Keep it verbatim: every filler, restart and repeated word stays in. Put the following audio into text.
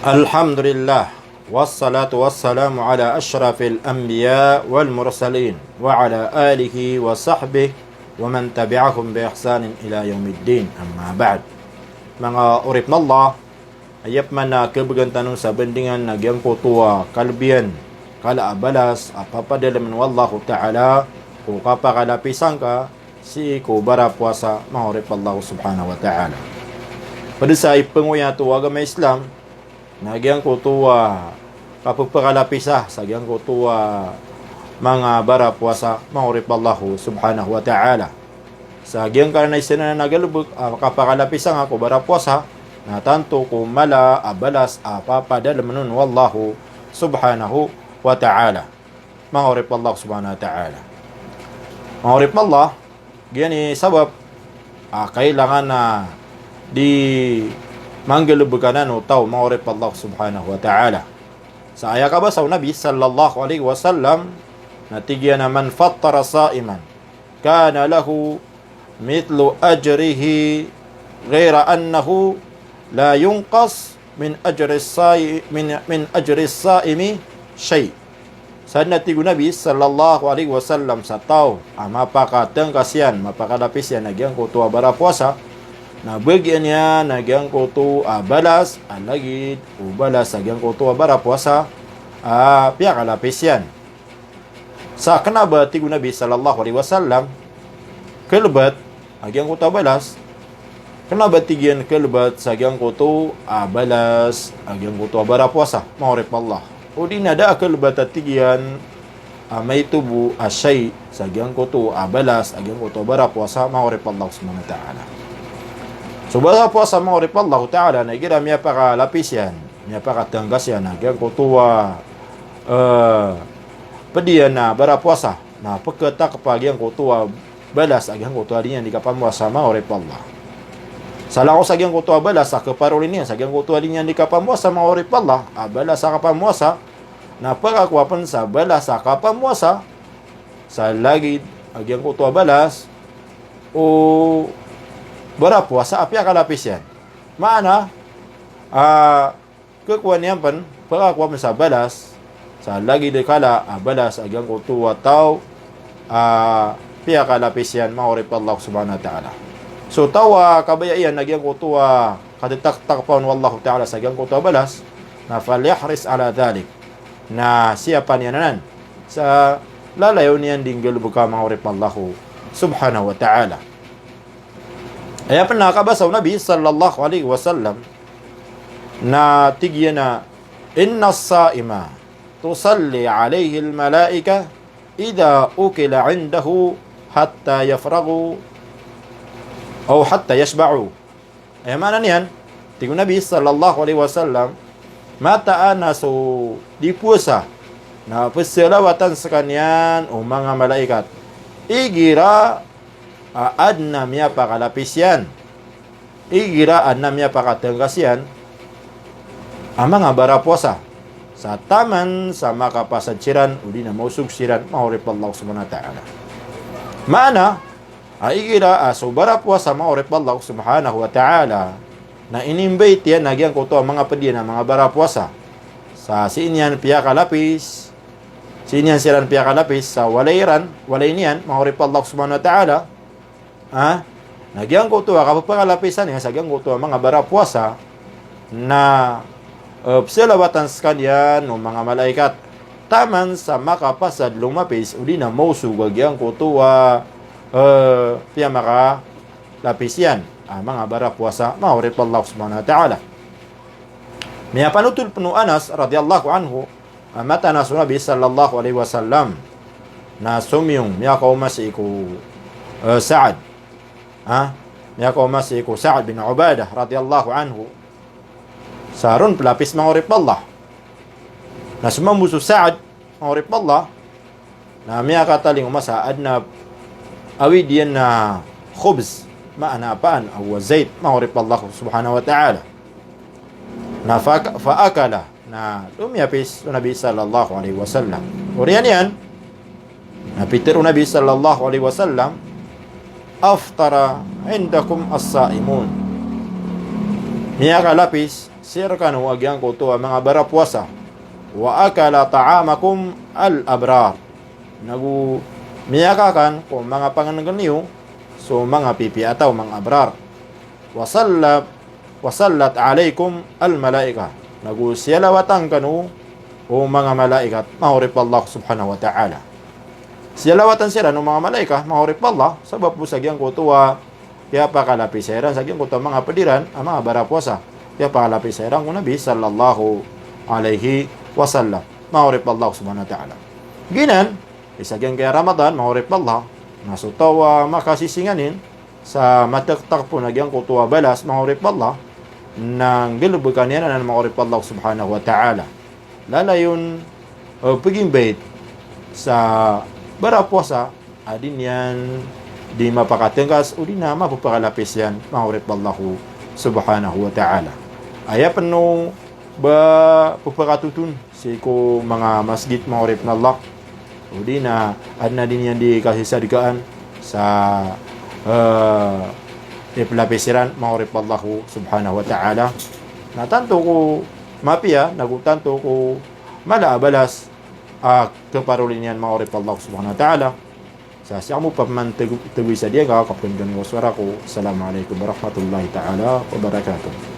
Alhamdulillah, wassalatu wassalamu ala ashrafil anbiya wal mursalin, wa ala alihi wa sahbihi wa man tabi'ahum bi ihsanin ila yawmiddin. Amma ba'd. Manga oripn o Allah, aya pman a khabgan tano sa bandingan a giyangkoto a kalbiyan, kala a balas a papadalmn o Allahu Ta'ala ko kapakalapis angka sii ko barapowasa, manga oripn o Allah subhanahu wa ta'ala. Pd sa ipangoyat o agama Islam na giyangkoto a kapphkalapisa sa giyangkoto a manga barapowasa, manga oripn o Allah subhanahu wa ta'ala. Sa giyangkanan a isa anan a galbk a kapakalapisa ngka ko barapowasa na tanto ko mala a balas a papadalmn on o Allah subhanahu wa ta'ala, manga oripn o Allah subhanahu wa ta'ala. Manga oripn o Allah, giya i sabap a kailangan a di manggalbk anan o taw, manga oripn o Allah subhanahu wa ta'ala. Sa aya kabasa o Nabi sallallahu alaihi wasallam na tig iyan a, "Man fattara sa'iman kana lahu mithlu ajrihi ghaira annahu la yunqas min ajri sai-, min, min ajri saimi shay'." Sadn a tig o Nabi sallallahu alaihi wasallam sa taw a mapakatngkas iyan, mapakalapis iyan a giyangkoto a barapowasa, na bagian iyan a giyangkoto a balas a lagid o balas a giyangkoto a barapowasa a piyakalapis iyan. Sa kna ba, tig o Nabi sallallahu alaihi wasallam, kalbat a giyangkoto a balas, kna ba, tig iyan, kalbat sa giyangkoto a balas a giyangkoto a barapowasa, manga oripn o Allah. O di na da a kalbat a tig iyan a maito bo a shay' sa giyangkoto a balas a giyangkoto a barapowasa, manga oripn o Allah subhanahu wa ta'ala. So barapowasa, manga oripn o Allah ta'ala, na igira miyapakalapis iyan, miyapakatngkas iyan a giyangkoto a, eh, pd iyan a barapowasa, na pkhatakpa giyangkoto a balas a giyangkoto a di niyan di kapamowasa, manga oripn o Allah. Sa langon sa giyangkoto a balas a khaparoli niyan sa giyangkoto a di niyan di kapamowasa, manga oripn o Allah, a balas a kapamowasa, na pkhakowa pn sa balas a kapamowasa sa lagid a giyangkoto a balas o barapowasa a piyakalapis iyan. Maana, ah, khakowa niyan pn, pkhakowa pn sa balas sa lagid kala a balas a giyangkoto a taw a piyakalapis iyan, manga oripn o Allah subhanahu wa ta'ala. So taw a kabaya iyan a giyangkoto a kataktakpa on o Allahu ta'ala sa giyangkoto a balas, na falyahris ala dhalik. Na siyapa niyan anan sa lalayon iyan di nggalbka, manga oripn o Allah subhanahu wa ta'ala. Aya pn a kabasa o Nabi sallallahu alaihi wasallam na tig iyan a, "Innas sa'ima tusalli alaihil malaika idha ukila indahu hatta yafraghu aw hatta yashba'u." Aya maana niyan, tig o Nabi sallallahu alaihi wasallam, mataan a so di powasa na psalawatan skaniyan o manga malaikat igira a adn a miyapakalapis iyan, igira adn a miyapakatngkas iyan a manga barapowasa sa taman sa makapasad siran odi na maosog siran, manga oripn o Allah subhanahu wa ta'ala. Maana, a igira a so barapowasa, manga oripn o Allah subhanahu wa ta'ala, na inimbait iyan a giyangkoto a manga pd iyan a manga barapowasa sa sii niyan piyakalapis, sii niyan siran piyakalapis sa walay iran, walay niyan, manga oripn o Allah subhanahu wa ta'ala. Ah, na giyangkoto a kapphakalapisan iyan sa giyangkoto a manga barapowasa na, eh, psalawatan skaniyan o manga malaikat taman sa makapasad lomapis odi na maosog a giyangkoto a, eh, piyamakalapis iyan a manga barapowasa, manga oripn o Allah subhanahu wa ta'ala. Miyapanotol pn o Anas radhiyallahu anhu a mataan a so Nabi sallallahu alaihi wasallam na somiyong miyakaoma sii ko, eh, Sa'ad. Ha? Miyakaoma sii ko Sa'ad bin Ubadah radhiyallahu anhu sa ron phalapis, manga oripn o Allah. Na so mambo so Sa'ad, manga oripn o Allah, na miyakatalingoma sa adn a awid iyan a khubz, maana paan a wa zayt, manga oripn o Allah subhanahu wa ta'ala. Na fa-, fa akala, na lomiyapis so Nabi sallallahu alaihi wasallam. Oriyan iyan, na pitharo o Nabi sallallahu alaihi wasallam, "Aftara indakum as-sa'imun." Miyakalapis sii rkano a giyangkoto a manga barapowasa. Wa akala ta'amakumul abrar. Nago miyakakan ko manga pangnngkn iyo so manga pipiya a taw, manga abrar. Wa sallat, wa sallat alaykumul malaikah. Nago siyalawatan kano o manga malaikat, manga oripn o Allah subhanahu wa ta'ala. Siyalawatan siran o manga malaikat, manga oripn o Allah, sabap bo sa giyangkoto a kiyapakalapisa iran sa giyangkoto a manga pd iran a manga barapowasa. Kiyapakalapisa iran ko Nabi sallallahu alayhi wasallam, manga oripn o Allah subhanahu wa ta'ala. Giyanan i sa giyangkaya Ramadan, manga oripn o Allah, na so taw a makasisingani sa matktk pn a giyangkoto a balas, manga oripn o Allah, na nggalbkan iyan anan, manga oripn o Allah subhanahu wa ta'ala. Lalayon, eh, pgimbait sa barapowasa a di niyan di mapakatngkas odi na mappakalapis iyan, manga oripn o Allah subhanahu wa ta'ala. Aya pn o ba pphakatotn sii ko manga masgit, manga oripn o Allah. Odi na adn a di niyan di kasisadkaan sa, eh, iphlapis iran, manga oripn o Allah subhanahu wa ta'ala. Na tanto ko mapiya, nago tanto ko mala a balas a kparoli niyan, manga oripn o Allah subhanahu wa ta'ala. Sa sii ako pman tgo-, tgoy sa diyangka, kapkn kano ko sowara ko. Assalamu alaykum warahmatullahi ta'ala wabarakatuh.